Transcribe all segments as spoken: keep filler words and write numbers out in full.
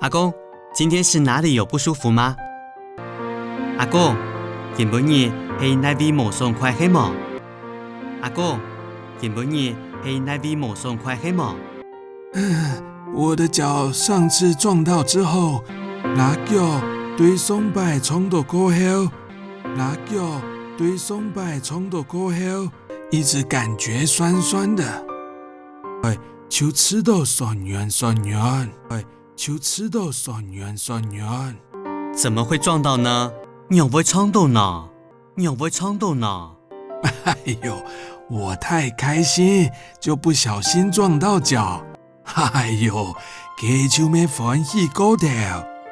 阿公，今天是哪裡有不舒服嗎？阿公，今晡日係哪位無爽快係無？阿公，今晡日係哪位無爽快係無？我的腳上次撞到之後，𠊎腳對上擺撞到過後，𠊎腳對上擺撞到過後，一直感覺酸酸的，哎，就試著酸軟酸軟，哎，就試著酸軟酸軟。怎麼會撞到呢？仰會撞到呢？仰會撞到呢？哎喲，我太開心，就不小心撞到腳。哎喲，該就係歡喜過頭，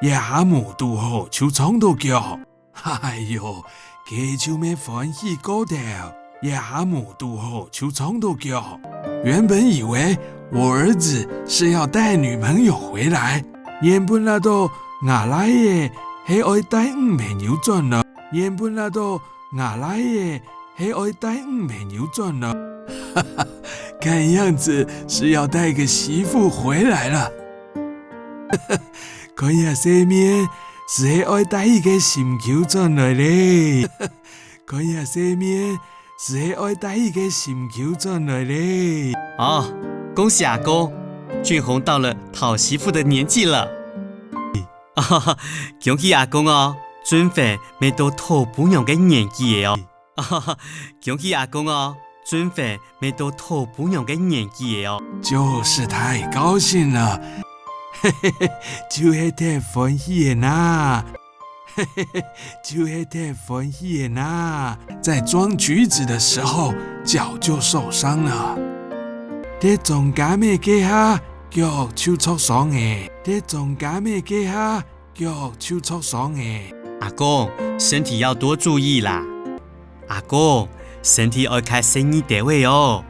一下無堵好就撞到腳。哎喲，該就係歡喜過頭，一下無堵好就撞到腳。原本以為我兒子是要帶女朋友回來，原本拉到𠊎倈仔係愛帶女朋友轉來，原本拉到𠊎倈仔係愛帶女朋友轉來。看樣子是要帶個媳婦回來了。看這色面，係係愛帶一個心臼轉來咧。看這色面，係係愛帶一個心臼轉來咧。哦，恭喜阿公，俊宏到了討媳婦的年紀了。恭喜阿公哦，俊宏乜到討餔娘个年紀了哦。恭喜阿公哦，俊宏乜到討餔娘个年紀了哦。就是太高興了，嘿嘿嘿，就係忒歡喜了吶，嘿嘿嘿，就係忒歡喜了吶。在裝橘子的時候，腳就受傷了。在裝柑仔該下，腳就著傷了。在裝柑仔該下， 腳就著傷了。阿公，身體要多注意啦。阿公，身體愛較細義兜仔哦。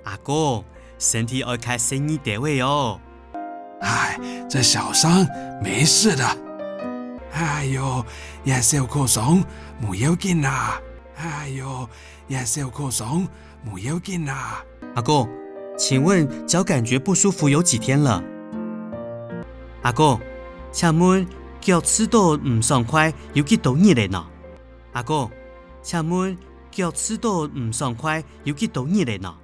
阿公，身體愛較細義兜仔哦。唉，這小傷沒事的。哎喲，這小磕傷無要緊啦。哎喲，這小磕傷 無要緊啦。阿公，請問腳感覺不舒服有幾天了？阿公，請問腳試著毋爽快有幾多日了呢？阿公，請問腳試著毋爽快有幾多日了呢？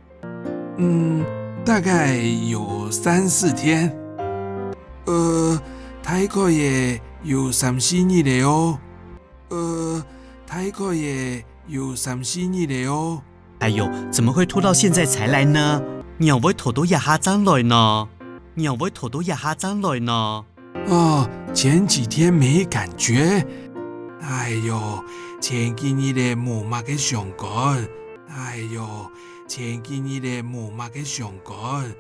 嗯，大概有三四天。呃，大概也有三四日了哦。呃，大概也有三四日了哦。 哎喲，怎麼會拖到現在才來呢？仰會拖到這下正來呢？仰會拖到這下正來呢？哦，前幾天沒感覺。哎喲，前幾日仔無麼个相干。哎喲，前幾日仔無麼个相干。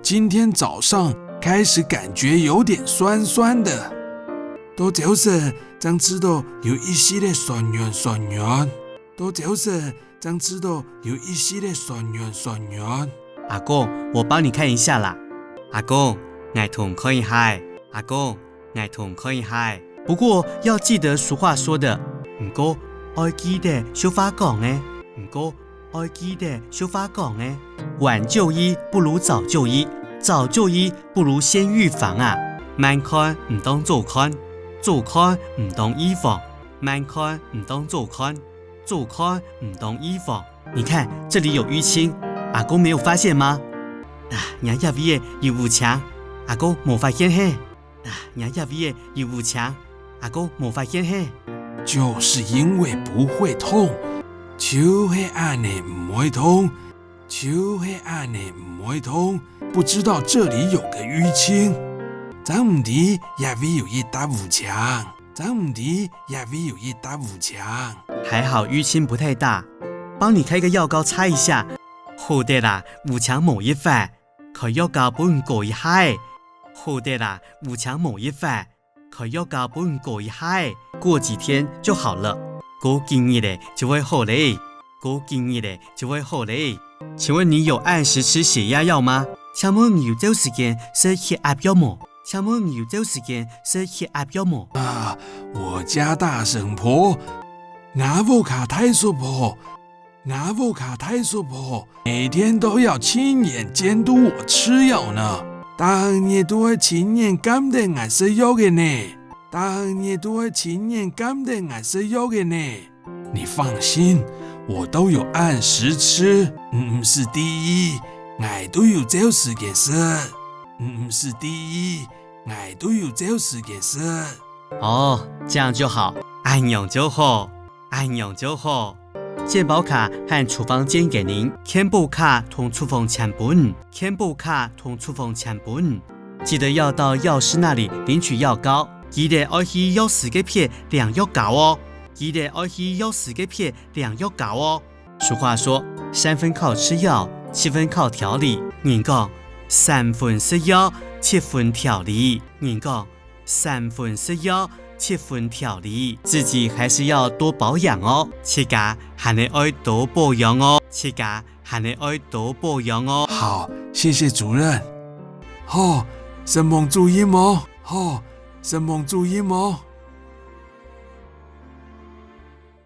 今天早上開始感覺有點酸酸的。到朝晨正試著有一息仔酸軟酸軟。到朝晨 正試著有一息仔酸軟酸軟。阿公，我幫你看一下啦。阿公，𠊎同你看一下。阿公，𠊎同你看一下。不過要記得俗話說的，毋過愛記得俗話講个，毋過愛記得俗話講个，晚就醫不如早就醫，早就醫不如先預防啊。慢看毋當早看，早看毋當預防，慢看毋當早看， 早看毋當預防。你看，這裡有淤青，阿公沒有發現嗎？啊，若這位仔有烏青，阿公無發現係？啊，若這位仔有烏青，阿公無發現係？就是因為不會痛，就係恁仔毋會痛，就係恁仔毋會痛。不知道這裡有個淤青，正毋知這位有一搭烏青。 正毋知這位有一搭烏青。還好淤青不太大，幫你開個藥膏擦一下。好得啦，烏青無異化，開藥膏分你膏一下仔。好得啦，烏青無異化，開藥膏分你膏一下仔。過幾天就好了，過幾日仔就會好了。過幾日仔就會好了。請問你有按時吃血壓藥嗎？請問你有照時間食血壓藥無？ 請問你有照時間食血壓藥無？啊，我家大嬸婆，𠊎屋下大叔婆，𠊎屋下大叔婆，每天都要親眼監督我吃藥呢。逐日都愛親眼看等𠊎食藥个呢，逐日都愛親眼看等𠊎食藥个呢。你放心，我都有按时吃。你毋使在意，𠊎都有照時間食。你毋使在意，𠊎都有照時間食。哦，这样就好，恁樣就好，恁样就好。健保卡和处方笺给您，健保卡同处方笺分你，健保卡同处方笺分你。记得要到药师那里领取药膏，记得愛去藥師个片領藥膏哦，记得愛去藥師个片領药膏哦。俗话说，三分靠吃药，七分靠调理。人讲，三分食药，七分调理。人讲，三分食药，七分调理。自己还是要多保养哦，自家还係愛多保养哦，自家还係愛多保养哦。好，谢谢主任。好，承蒙主任哦。好，承蒙主任哦。